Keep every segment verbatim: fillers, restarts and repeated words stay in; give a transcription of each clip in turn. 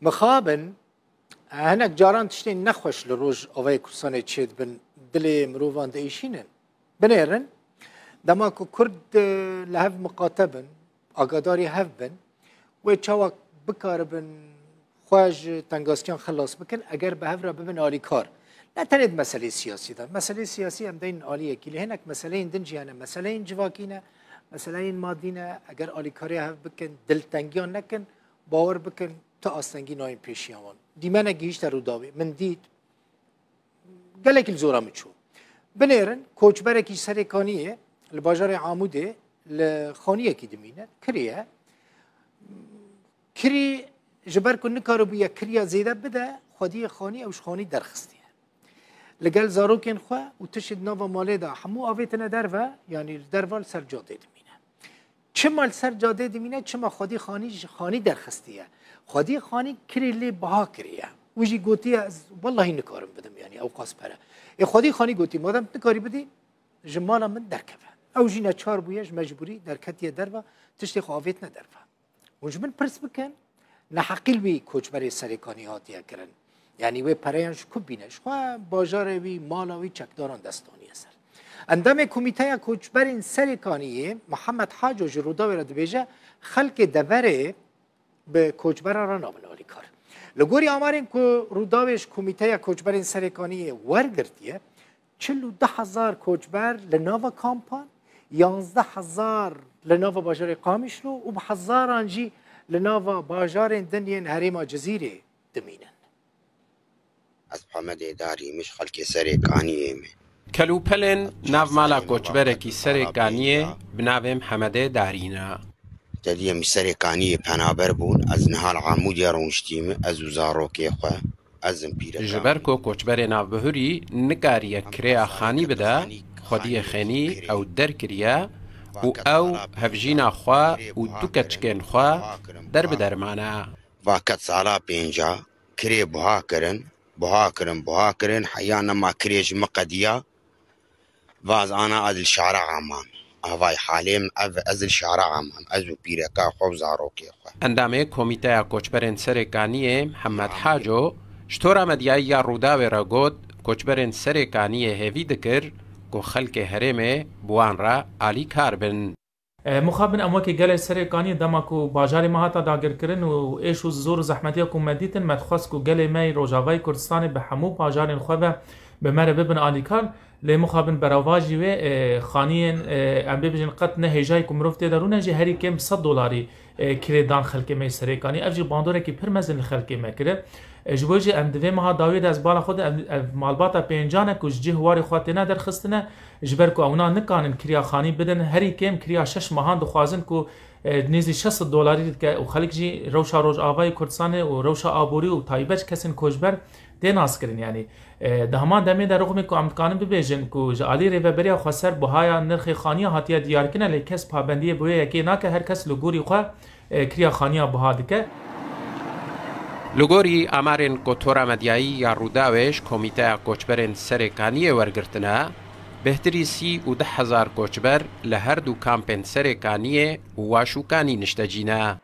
Mixabin, hinek caran tiştên nexweş li Rojavayê Kurdistanê çêdibin, dilê mirovan diêşînin. Binêrin, dema ku Kurd, e, li hev miqate bin, agadarî hev bin, wê çawa bikaribin xwe ji tengastiyan xilas bikin, eger bi hev re bibin alîkar. Ne tenê di meseleyê siyasî de. Meseleyê siyasî em deynin aliyekî. Li hinek meseleyên din jî hene. Meseleyên civakî ne, meseleyên madî ne. Eger alîkariya hev bikin, diltengiyan nekin, bawer bikin, tu astengî nayên pêşiya wan. Dîmenek gihîşte Rûdawê. Min dît, gelekî li zora min çû. Binêrin, koçberekî Serêkaniyê li bajarê Amûdê li xaniyekî dimîne. Kirî ye. Kirî ji ber ku nikaribûye kiriya zêde bide, xwediyê xanî ew ji xanî derxistiye. Li gel zarokên xwe û tiştê di nava malê de hemû avêtine derve, yanî li derve li ser cadê dimîne. Çima li ser cadê dimîne, çima xwedî xanî ji xanî derxistiye? Xwedî xanî kirê lê biha kiriye. Wî jî gotiye, ez wellahî nikarim bidim, yanî ew qas pere. Ê xwedî xanî gotî, madem tu nikarî bidî, ji mala min derkeve. Ew jî neçar bûye, ji mecbûrî derketiye derve, tiştê xwe avêtine derve. Hûn ji min pirs bikin, neheqî li wî koçberê Serêkanî hatiye kirin. Yanî wê pereyan ji ku bîne? Ji xwe bajarê wî, mala wî çekdaran dest daniye ser. Endamê Komîteya Koçberên Serêkaniyê Mihemed Haco ji Rûdawê re dibêje, xelkê deverê bi koçberan re nabin alîkar. Li gorî amarên ku Rûdawê ji Komîteya Koçberên Serêkaniyê wergirtiye, çil û du hezar koçber li nava kampan, yanzdeh hezar li nava bajarê Qamişlo û bi hezaran jî li nava bajarên din yên herêma Cizîrê dimînin. Ez Hemedê Darî me, ji xelkê Serêkaniyê me. Kelûpelên nav mala koçberekî Serêkaniyê bi navê Hemedê Darî ne. Te dî em ji Serêkaniyê penaber bûn, ez niha li Amûdê rûniştî me, ez û zarokê xwe, ez im pîreka. Ji ber ku koçberê navbihurî nikariye kirêya xanî bide, xwediyê xênî ew derkiriye û ew hevjîna xwe û du keçikên xwe der bi der mane. Va ket sala pênca kirê buha kirin, buha kirin, buha kirin, heya nema kirê ji min qediya. Va ez ana ez li şara amam. Avay halê min ev, ez li şara amam. Ez û pîreka xwe û zarokê xwe. Endamê Komîteya Koçberên Serêkaniyê Mihemed Haco ji tora medyayî ya Rûdawê re got, koçberên Serêkaniyê hêvî dikir ku xelkê herêmê bi wan re alîkar bin. E, mixabin em wekî gelê Serêkaniyê dema ku bajarê me hata dagirkirin û êş û zor û zehmetiya ku me dîtin, me dixwest ku gelê me yê Rojavayê Kurdistanê bi hemû bajarên xwe ve bi me re bibin alîkar. Lê mixabin beravajî wê, e, xaniyên, e, em bibêjin qet ne hêjayî ku mirov tê de rûne jî herî kêm sed dolarî, e, kirê dan xelkê me yê Serêkanî. Ev jî bandorekî pir mezin li xelkê me kire. E, ji bo jî em di vê meha dawiyê de ez bala xwe de ev, ev malbata pêncan e ku ji cih warê xwe têne derxistine, ji ber ku ewna nikanin kiriya xanî bidin, herî kêm kiriya şeş mehan dixwazin ku, e, nêzî şeş sed dolarî dike û xelk jî rewşa Rojavayê Kurdistanê û rewşa aborî û taybet ji kesên koçber tê naskirin. Yanî, e, di heman demê de rixmê ku em dikarin bibêjin ku ji alî Rêveberiya Xweser buhaya nirxê xaniya hatiye diyarkirine, lê kes pabendiyê bi wê yekê nake, her kes li gorî xwe, e, kiriya xaniya buha dike. Li gorî amarên kotora medyayî ya Rûdawê ji Komîteya Koçberên Serêkaniyê wergirtine, bêhtirî sî û du hezar koçber li her du kampên Serêkaniyê û Waşûkanî niştecî ne.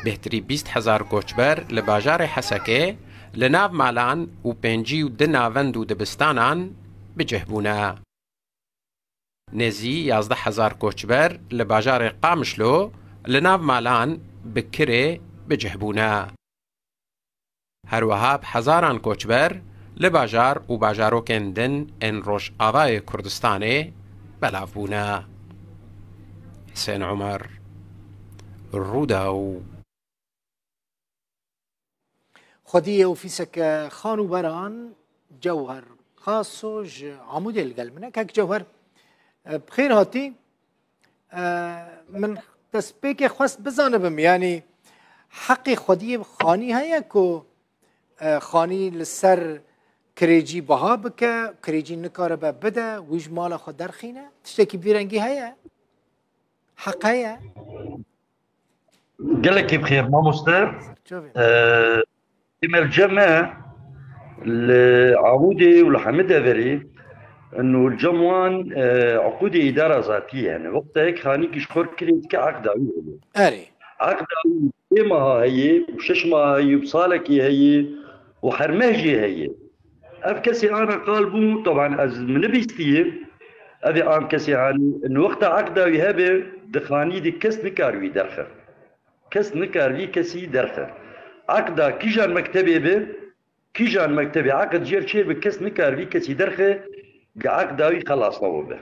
Bêhtirî bîst hezar koçber li bajarê Hesekê li nav malan û pêncî û du navend û dibistanan bi cih bûne. Nêzî yazdeh hezar koçber li bajarê Qamişlo li nav malan bi kirê bi cih bûne. Her wiha bi hezaran koçber li bajar û bajarokên din ên Rojavayê Kurdistanê belav bûne. Hisên Omer, Rûdaw. Xwediyê ofîseke xan û beran Cewher Xaso ji Amûdê li gel min e. Kek Cewher, e, bi xêr hatî. E, min destpêkê xwest bizanibim, yanî heqê xwediyê xanî heye ku, e, xanî li ser kirêcî biha bike, kirêcî nikaribe bide, wî ji mala xwe derxîne? Tiştekî bi vî rengî heye? Heq heye? Gelekî bi xêr, mamoste. Çavê. Ee, Emel Ceme li Awûdê û li Hemî Deverî û li cem wan, e, uqûdê îdara zatî hene. Wexta yek xanîkî ji xwe kirê dike, eqda wî heye. Erê. Eqda wî sê meha heye û şeş meha heye û salekê heye û her meh jî heye. Ev kesê ana qal bû, teban ez min nebîstiye. Ev ê an kesê hanî, in wexta eqda wî hebe, di xanî de kes nikar wî derxe. Kes nikar vî kesî derxe. Eqda kîjan mektebê be, kîjan mektebê eqd jêr çêbe, kes nikar vî kesî derxe, ge eqda wî xelas nabo be.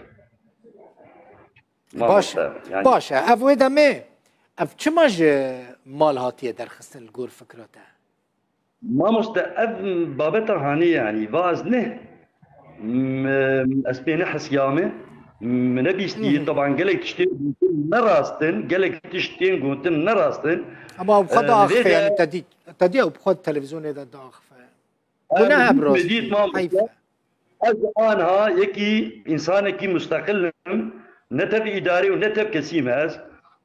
Baş e. Mamoste, yani Baş e. Ev wê demê, ev çima ji mal hatiye derxistin li gor fikra te? Mamoste, ev babeta hanê, yani, va ez ne, m-, ez pê ne hesiyame, m-, ne bîstî, Hı hı. Taban gelek tiştên gotin ne rast in, gelek tiştên gotin ne rast in. Ama ew xwe Ee, diaxife, vê de yani, te dî, te dî ew bi xwe di televîzyonê de diaxife. Gune heb rastî, dît, Mamoste. Heyf e. Ez anha yekî însanekî musteqil im, ne tev îdarê û ne tev kesî me ez.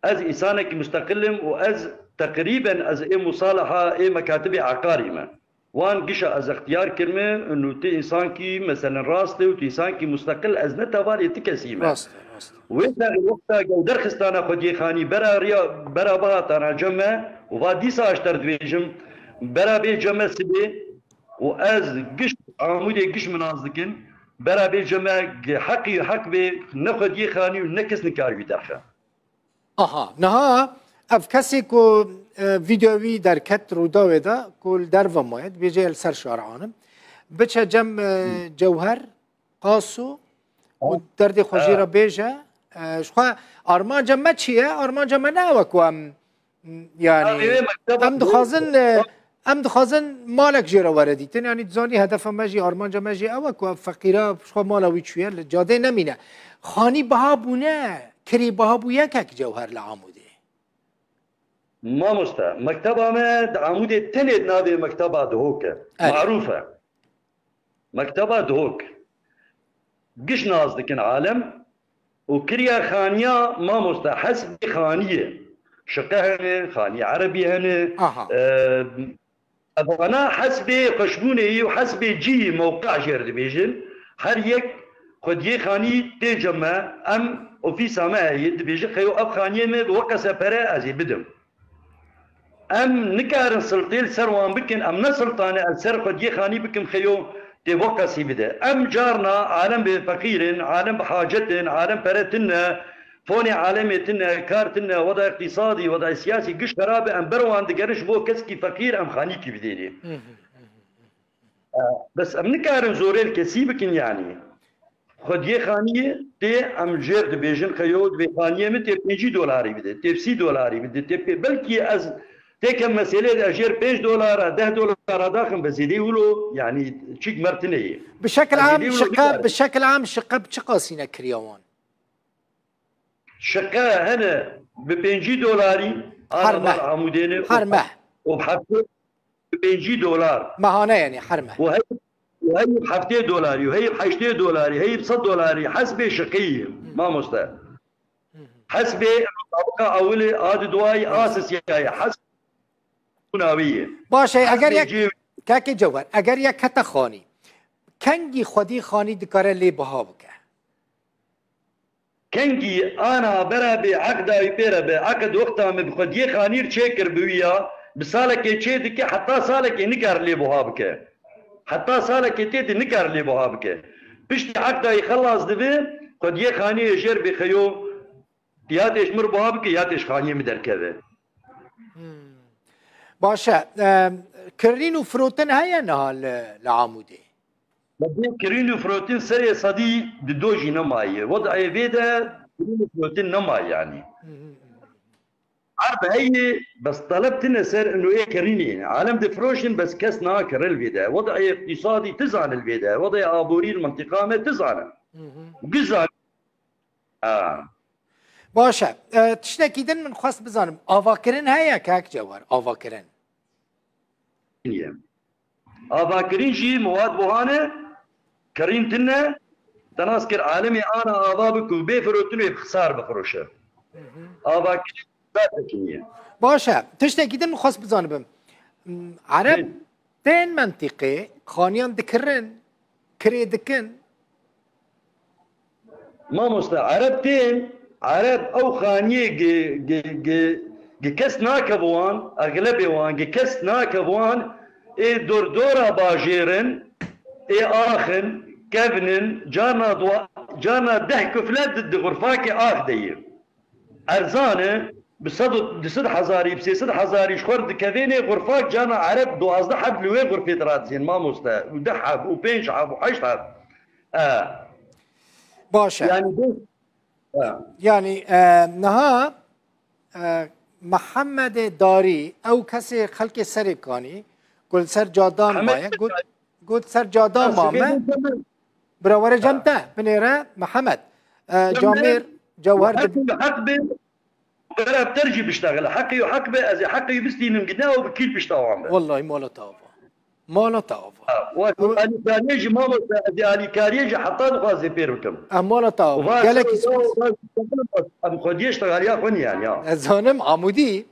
Ez însanekî musteqil im û ez teqrîben ez ê musalaha ê mekatibê eqarî me. Wan gişa ez extiyar kirme û tu însankî meselen rast e û tu însankî musteqil, ez ne tevalê ti kesî me. Rast e, rast e. Wê derê wexta ew derxistana xwediyê xanî bera riya, bera bihatana cem me û va dîsa ji te re dibêjim, bera bê cem me sibê û ez giş Amûdê giş min nas dikin, bera bê cem me gi heqî heq bê, ne xwediyê xanî û ne kes nikar wî derxe. Aha, niha ev kesê ku, e, vîdeo wî derket Rûdawê de, ku li derve maye, dibêje li ser şar anim. Biçe cem, e, Hı. Cewher, Qaso û Ha. derdê xwe jê Ha. re bêje. E, ji xwe armanca me çi ye? Armanca me ne ew e ku em, m, yani, Ha, ê mekteba em dixwazin, e, em dixwazin malek jê re were dîtin. Yani, dizanî hedefa me jî, armanca me jî ew e ku ev feqîra ji xwe mala wî çûye, li cadê nemîne. Xanî biha bûne, kirî biha bû yekek Cewher li Amûdê. Mamoste, mekteba me di Amûdê tenê di navê mekteba Dihok e. Erê. Marûf e. Mekteba Dihok. Giş nas dikin alem û kiriya xaniya mamoste hesbê xaniyê. Şiqe hene, xanî erebî hene. Aha. E, evana hesbê xweşbûnê yî û hesbê cî yî mewqe jêr dibêjin. Her yek xwediyê xanî tê cem me, em ofîsa me heye, dibêje xeyo ev xaniyê me bi weqese pere ez ê bidim. Em nikarin siltê li ser wan bikin, em ne siltane ez ser xwediyê xanî bikim xeyo tê bo qesî bide. Em carna alem bi feqîr in, alem bi hacet in, alem pere tune, fonê alemê tune, kar tune, weda îqtîsadî, weda siyasî giş xerab e, em ber wan digerin ji bo keskî feqîr em xanîkî bidênê. Hı hı, hı hı. E, bes em nikarin zorê li kesî bikin yanî. Xwediyê xaniyê tê em jêr dibêjin xeyo, divê xaniyê min tê pêncî dolarî bide, tê sî dolarî bide, tê pê, belkî ez têkem meselê de jêr pênc dolara, deh dolara daxim be zêdê wilo, yanî çik mertinê ye. Bi şekil am şiqe, bi şekil am şiqe bi çi qasîne kiriya wan? Şiqe hene bi pêncî dolarî, her meh. Amûdêne û her meh. Û bi heftê, bi pêncî dolar. Mehane yani her meh. Û hey, û hey heftê dolarî, û hey heştê dolarî, hey sed dolarî, hesbê şiqeyî, mamoste. Hesbê tabiqa ewilê, a di duayî, a sisiyayê, hesb bûna wî ye. Baş e, eger yek, Kekê Cewher, eger yek kete xanî, kengî xwedî xanî dikare lê biha bike? Kengî ana bera bê eqda wî pê re be, eqd wexta min bi xwediyê xanîr çêkir bi wî ya, bi salekê çê dike, heta salekê nikar lê buha bike. Heta salekê tê di nikar lê buha bike. Piştî eqda wî xelas dibe, xwediyê xaniyê jêr bê xeyo, ya tê ji mir buha bike, ya tê ji xaniyê min derkeve. Hmm. Baş e. Em, kirîn û firotin heye niha li, li Amûdê? Bi kirîn û firotin serê sedî di do jî nemaye. Wedayê vê de kirîn û firotin nemaye yanî. Hı hı. Erd heye, bes taleb tine ser û ê kirînê. Alem difiroşin, bes kes nakire li vê de. Wedayê îqtîsadî ti zane li vê de. Wedayê aborî li mintiqa me ti zane. Hı hı. Giş zane. Ha. Baş e. E, tiştekî din min xwest bizanim. Avakirin heye, kek Cewher? Avakirin. Niye? Avakirin jî mewad buhane, kirîn tine, te nas kir alemê ana ava bik û bê firotin û ê bi xisar bifiroşe. Hı hı. Avakirin zaten niye? Baş e. Tiştekî din min xwest bizanibim. M, Ereb Bê- tên mentîqê, xaniyan dikirin, kirê dikin. Mamoste, Ereb tên, Ereb ew xaniyê gi, gi, gi, Gi kes nakev wan, exlebê wan, gi kes nakev wan ê dordora bajêr in, ê ax in, kevn in, carna dua, carna deh kufle di, di xurfakê ax de ye. Erzan e, bi sed û, du sed hezarî, bi sê sed hezarî ji xwe re dikevênê xurfak, carna ereb duwazdeh heb li wê xurfê diradizên mamoste, û deh heb, û pênc heb, û heşt heb. E, Baş e. Yani bu, e, Yani e, niha e, Mehemedê Darî, ew kesê xelkê Serê Kanî, ku li ser cadan Hemed- maye, got, got ser cadan mame, bira were cem te, binêre Mehemed. E, Camêr, Cewher, Heq û heq be, beraber jî biştexile. Heqî û heq be, ez ê heqî bistînim, gide û bi kîl pişta wan be. Wallahî mala te ava. Mala te ava. Wa alîkariyê jî mamoste, ez ê alîkariyê jî heta dixwazê pêr bikim. Em mala te ava. Va Gelekî şew, spas. va şew, em xwediyê iştexaliya xwe niyan ya. Ez zanim Amûdî,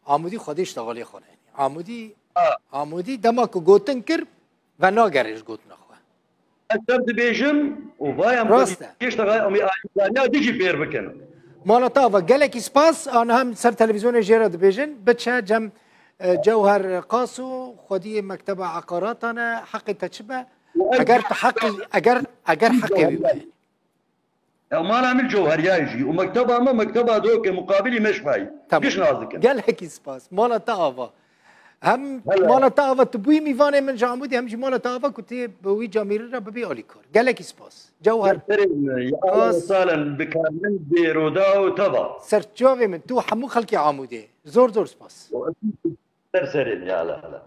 Amûdî xwedî iştexalê xwe ne. Amûdî, Ha. Amûdî dema ku gotin kir, ve nagere ji gotina xwe. Ez ser dibêjim û va em Rast e. xwediyê iştexaliya, em ê alîkariya dijî pêr bikin. Mala te ava, gelekî spas, an hem ser televîzyonê jê re dibêjin, biçe cem e, Cewher Qaso, xwediyê Mekteba Eqaratan e, heqê te çi be? Eger tu heqî, eger, eger heqê wî be. Ya mala min cewheriyayê jî û mekteba me mekteba doke muqabilî meşvayî. Tamam. Giş nazikin. Gelekî spas. Mala te ava. Hem Hello. Mala te ava tu bûyî mîvanê min ji Amûdê hem jî mala te ava ku tê bi wî camîrî re bibî alîkar. Gelekî spas. Cewher. Serê min, ya Spas. Salen bi karmendê Roda û teva. Serçavê min, tu hemû xelkê Amûdê. Zor zor spas. Ser serê min, ya hele hele.